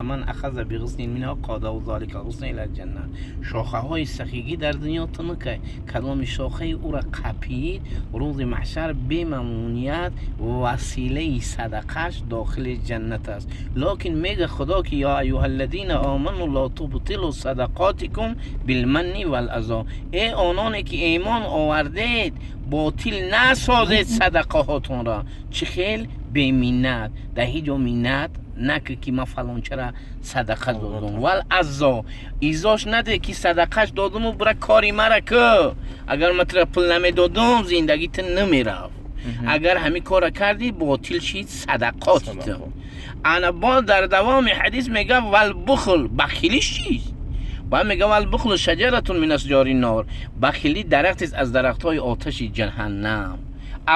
من أخذ بغصن منها قاده ذلك الغصن إلى الجنة. Шохаҳои сахигӣ дар дунё тунукай, кадоми шохаи ӯра қапид, рӯзи маҳшар бемамнуният василаи садақаш дохили ҷаннат аст. Локин мега Худо ки: يا أيها الذين آمنوا لا تبطلوا صدقاتكم بالمن والأذى. Э ононе ки имон овардед, ботил насозед садақаҳотонро. Чӣ хел? Беминнат. Дар ҳеҷ ҷо миннат накӣ, ки ман фалончара садақа додум. والأذى, изош наде, ки садақаш додуму бура кори мара ку, агар ман тура пул намедодум, зиндагӣ ту намерафт. Агар ҳамин кора кардӣ, ботил шид садақоти ту. Ана бо дар давоми ҳадис мега: والبخل. Бахилиш чист? Баъд мега: والبخل شجرة من أشجار النار. Бахилӣ дарахтест аз дарахтҳои оташи ҷаҳаннам.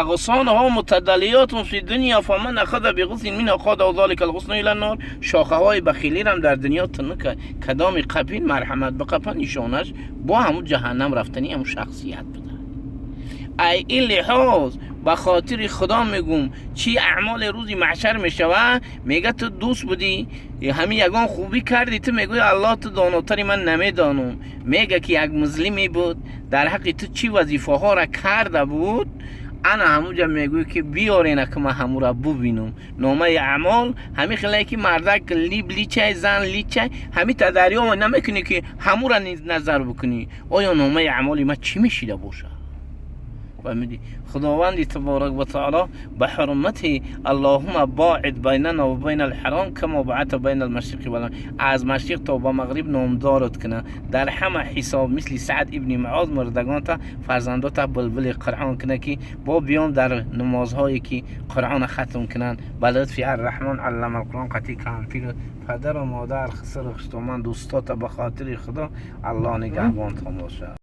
أغصانها متدليات في الدنيا فمن أخذ بغصن منها قاده ذلك الغصن إلى النار. Шохаҳои бахилирам дар дунё тунука, кадоми қапин, марҳамат биқапа, нишонаш бо ҳамун ҷаҳаннам рафтани ҳамун шахсият буда. Ай ин лиҳоз, ба хотири Худо мегум, чӣ аъмоли рӯзи маҳшар мешава. Мега: ту дӯст будӣ, ҳамин ягон хубӣ кардӣ, ту мегӯӣ: «Аллоҳ, ту донотари, ман намедонам». Мега ки як музлиме буд, дар ҳаққи ту чӣ вазифаҳоро карда буд, ана ҳамунҷа мегӯӣ ки биёрена, ки ман ҳамура бубинам. Номаи аъмол ҳамин хеле ки мардак либ личай, зан личай, ҳамин та дарё намекунӣ, ки ҳамура назар бикунӣ. Оё номаи аъмоли ман чӣ мешида бошад? Фаҳмидӣ? Худованди таборак ва таоло ба ҳурмати اللهم باعد بيننا وبين الحرام كما باعدت بين المشرق والمغرب, аз машриқ то ба мағриб номдорат куна, дар ҳама ҳисоб мисли Саъд ибни Муоз мурдагонта, фарзандота булбули Қуръон куна, ки бо биём дар намозҳое ки Қуръона хатм кунанд, ба лутфи الرحمن علم القرآن қати кампир, падару модар, хисру хуштоман, дӯстота, ба хотири Худо, Аллоҳ нигаҳбонтон бошад.